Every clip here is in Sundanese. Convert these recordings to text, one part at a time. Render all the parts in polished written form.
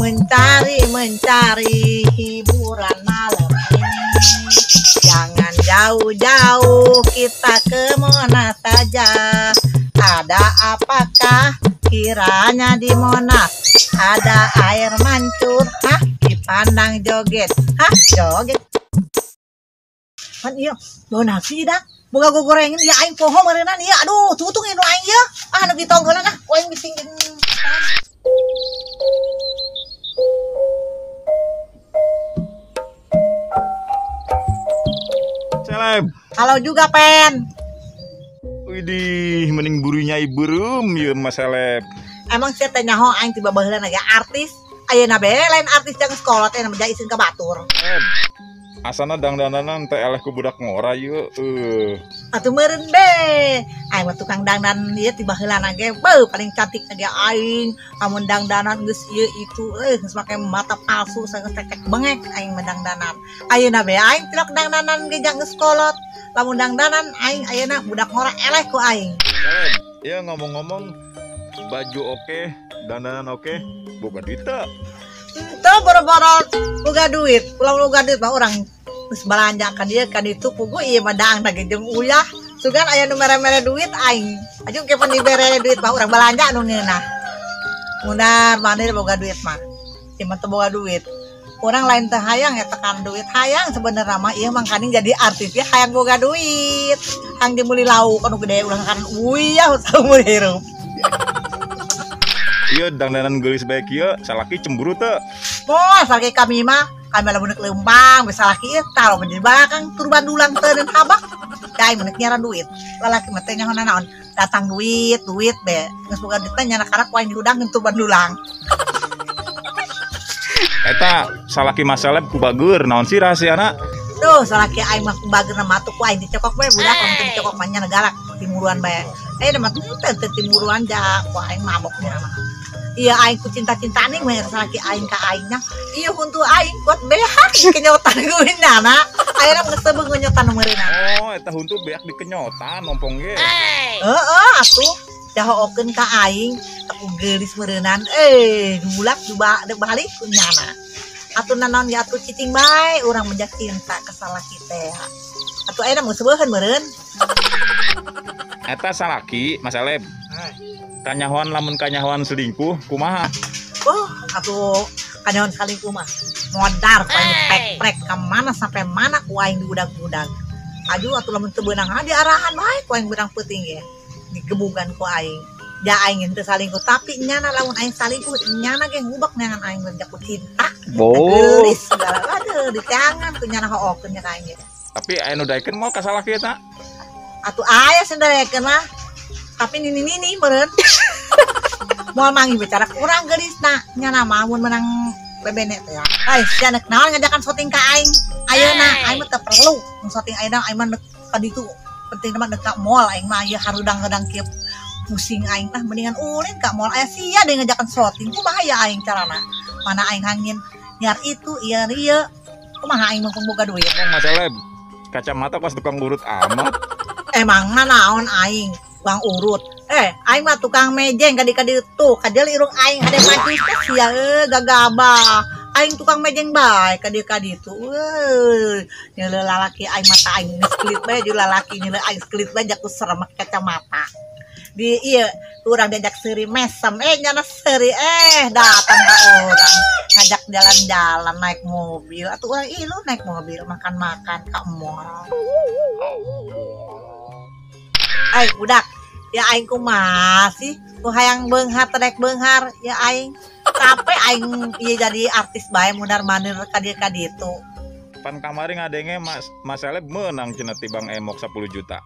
Mencari-mencari hiburan malam ini. Jangan jauh-jauh, kita ke Monas saja. Ada apakah kiranya di Monas? Ada air mancur, hah? Dipandang joget, hah? Joget. Pan iya, bawa nasi dah. Boga gorengin ya aing poho meureunnan ieu. Aduh, tutung ieu nu aing ieu. Ah, nu ditonggolan ah, ku aing bising. Seleb. Halo juga, Pen. Widih, mending burunya iburum ieu mah seleb. Emang sia teh nyaho aing tiba baheula ge artis. Ayeuna be lain artis jang sekolah teh namanya isin ka batur. Asana dangdananan teh eleh ku budak ngora ieu. Atuh meureun be. Aing mah tukang dangdan ieu ti baheulana ge beuh paling cantik ge aing. Amun dangdanan geus ieu itu geus make mata palsu geus tekek bengek aing mah dangdanan. Ayeuna be aing tilok dangdanan ge jang geus kolot. Lamun dangdanan aing ayeuna budak ngora eleh ku aing. Ya ngomong-ngomong baju oke, dandanan oke, boga duit teu? Teu boro-boro boga duit, ulah boga duit mah urang geus balanja ka dieu ka ditu puguh ieu mah daang ge jeung uyah. Sugan aya nu mere-mere duit aing. Aju ke pan dibere duit mah urang balanja nu ngeunah. Mundar mandir boga duit mah. Ieu mah teu boga duit. Urang lain teh hayang eta kan duit hayang sebenarnya mah ieu mangkaning jadi artis ya hayang boga duit. Hayang dimeuli lauk anu gede urang kan uyah saumur hirup. Iya dangdanan geulis bae kieu salaki cemburu teu? Moal salaki kami mah, kami lamun deuk leumpang bisa salaki ieu tah di belakang turban dulang teu dan habak. Da aing mah nyaran duit. Lalaki mah teh nyaho naon? Datang duit, duit be. Geus boga duit teh nyana karak ku aing dihudangkeun turban dulang. Eta salaki mah seleb ku bager naon sih rahasiana? Duh, salaki aing mah ku bager mah atuh ku aing dicokok bae budak lamun teu dicokok mah nya galak timuruan bae. Mah teu timuruan ja ku aing maboknya mah. Iya aing ku cinta-cintaan nih mah salaki aing ka aingnya. Iya huntu aing kuat beak dikenyotan ku nyana. Ayeuna geus teu ngenyotan meureunna. Oh, eta huntu beak dikenyotan ompong ge. Heeh, atuh dahookeun ka aing aku geulis meureunan. Dulak juga balik ku nyana. Atuh nanaon ya atuh cicing bae urang menjak cinta ka salaki teh. Atuh ayeuna geus seueuheun meureun. Eta salaki Mas Seleb. Kanyahoan lamun kanyahoan selingkuh kumaha? Oh, atuh kanyahoan selingkuh mah modar ku aing prek-prek ka mana sampai mana ku aing diudag-udag. Aduh atuh lamun teu beunang diarahan bae ku aing beunang peuting ge. Digebugan ku aing. Ja aing teu salingkuh tapi nyana lamun aing salingkuh nyana ge ngubek neangan aing menjak ku cinta. Geulis segala aduh diteangan ku nyana hookeun nya ka aing ge. Tapi aya nu daekeun moal ka salaki eta? Atuh aya sih daekeun mah. Tapi nini-nini meureun. Moal manggih bicara kurang geulisna nyana mah mun menang bebene teh ya. Ai sia neuk naon ngajakan syuting ka aing. Ayeuna aing mah teu perlu syuting ayeuna aing mah neuk ka ditu. Penting mah neuk ka mall aing mah ieu harudang-harudang kieu pusing aing tah mendingan ulin ka mall aya sia deui ngajakan syuting kumaha ya aing carana. Mana aing hangin nyiar itu ieu ieu kumaha aing mah boga duit. Emang Mas Seleb kacamata pas tukang urut amat. Emangna naon aing tukang urut. Aing mah tukang mejeng kadi-kadi tuh kajel irung aing hade maju teh sia gagabah. Aing tukang mejeng bae kadi-kadi tuh. Nyeuleuh lalaki aing mata aing sekelit bae jeung lalaki nyeuleuh aing sekelit bae jaku serem make kacamata. Di ieu urang diajak seuri mesem nyana seuri datang ka urang ngajak jalan-jalan naik mobil atuh urang ilu naik mobil makan-makan ka mall. Ai budak ya aing kumaha sih ku hayang beunghar teh beunghar ya aing capek aing ieu jadi artis bae mundar mandir ka dieu ka ditu. Pan kamari ngadenge Mas Seleb meunang cenah tibang emok 10 juta.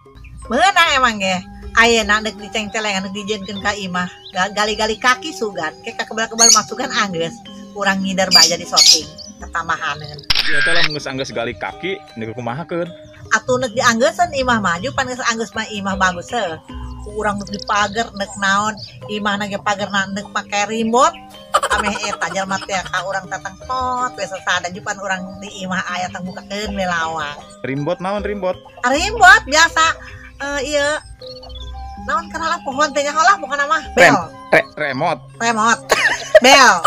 Meunang emang ge. Ayeuna deuk dicengcelengan deuk dijieunkeun ka imah. Gali-gali kaki sugan, ke ka kebal-kebal masukan anggeus. Urang ngider bae jadi syuting ketambahaneun. Ieu teh lamun geus anggeus gali kaki neuk kumahakeun? Atuh neuk dianggeuseun imah maju pan geus anggeus mah imah bagus heuh. Ku urang neuk dipager neuk naon imahna ge pagerna neuk pake remote. Ameh eta jalma teh ka urang tatang tot we sasada jupan urang di imah aya tang bukakeun we lawang. Remote naon remote? Remote biasa ieu naon kana lah pohon teh nya lah pokona mah bel. Remote. Remote. Bel.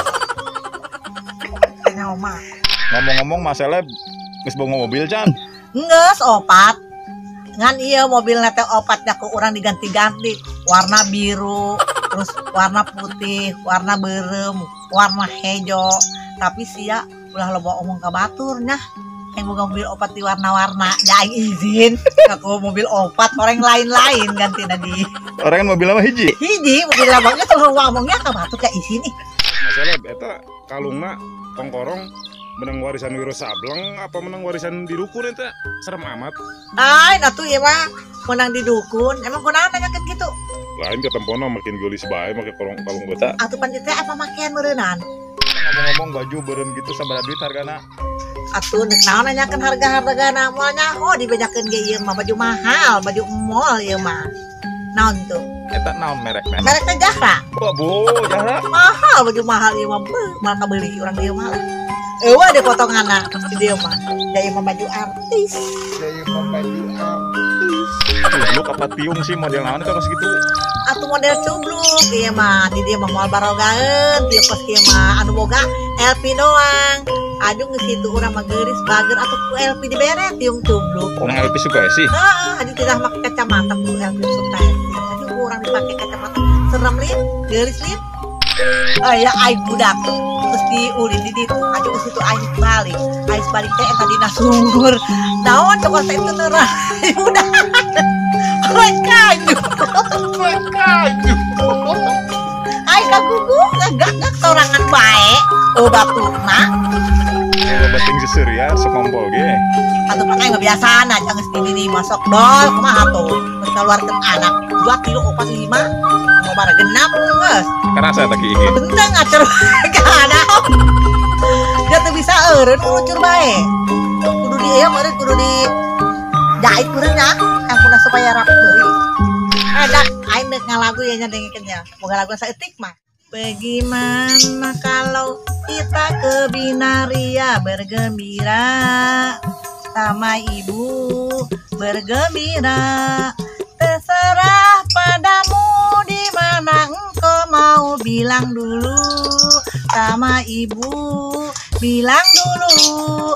mah. Ngomong-ngomong Mas Seleb geus boga mobil can? Geus opat. Ngan ieu mobilna teh opatnya ku urang diganti-ganti, warna biru, terus warna putih, warna beureum, warna hejo. Tapi sia ulah loba omong ka batur nya. Yang boga mobil opat di warna-warna, ya aing izin aku mobil opat orang lain-lain ganti di. Orang kan mobil mah hiji. Hiji mobil abangnya kalau ngomongnya ka batur ka izin ih. Mas Seleb eta kalungna kongkorong menang warisan Wiro Sableng apa menang warisan di dukun eta serem amat. Ay, atuh ieu mah menang di dukun. Emang kunaon nanyakeun kitu? Lain ketempono makin geulis bae make kalung kalung beta. Atuh pan teh apa makean meureunnan? Ngomong-ngomong baju beureum gitu sabaraha duit hargana? Atuh nek naon nanyakeun harga-hargana moal nyaho dibejakeun ge ieu mah baju mahal, baju mall ieu mah. Naon tuh? Eta naon merek-merek? Merek teh Jahra. Oh, bu, Jahra. Mahal baju mahal ieu mah, beuh, moal kabeli urang dieu mah lah. Eueuh ada potonganna di dieu mah. Da ieu mah baju artis. Da ieu mah baju artis. Cubluk apa tiung sih model naon eta kos kitu? Atuh model cubluk ieu mah, di dieu mah moal barogaeun, tieu kos kieu mah anu boga LP doang. Aduh geus kitu urang mah geuris bager atuh ku LP dibere tiung cubluk. Urang LP suka sih. Heeh, adi tidak make kacamata ku LP suka sih. Aduh urang dipake kacamata serem lin, geuris lin. Aya aing budak terus diulin di ditu, aduh ke situ aing balik. Aing balik teh eta dina sumur. Naon cokot teh itu nerah. Budak. Kaju. Kaju. Aing kagugu ngagak sorangan bae. Oh baturna. Bating seuseurian sok ngompol ge. Atuh pan aing mah biasana jangan geus di masuk dol kumaha tuh. Geus kaluarkeun anak 2 kilo 4 5 mau bara genap geus. Karasa eta ki ieu. Benteng ngacur kada. Dia teu bisa eureun urucur bae. Kudu di ieu meureun kudu di jahit meureun nya kampuna supaya rapi deui. Dak aing deuk ngalagu ya nya dengekeun nya. Boga lagu saeutik mah. Bagaimana kalau kita ke Binaria bergembira sama ibu bergembira, terserah padamu di mana engkau mau, bilang dulu sama ibu, bilang dulu.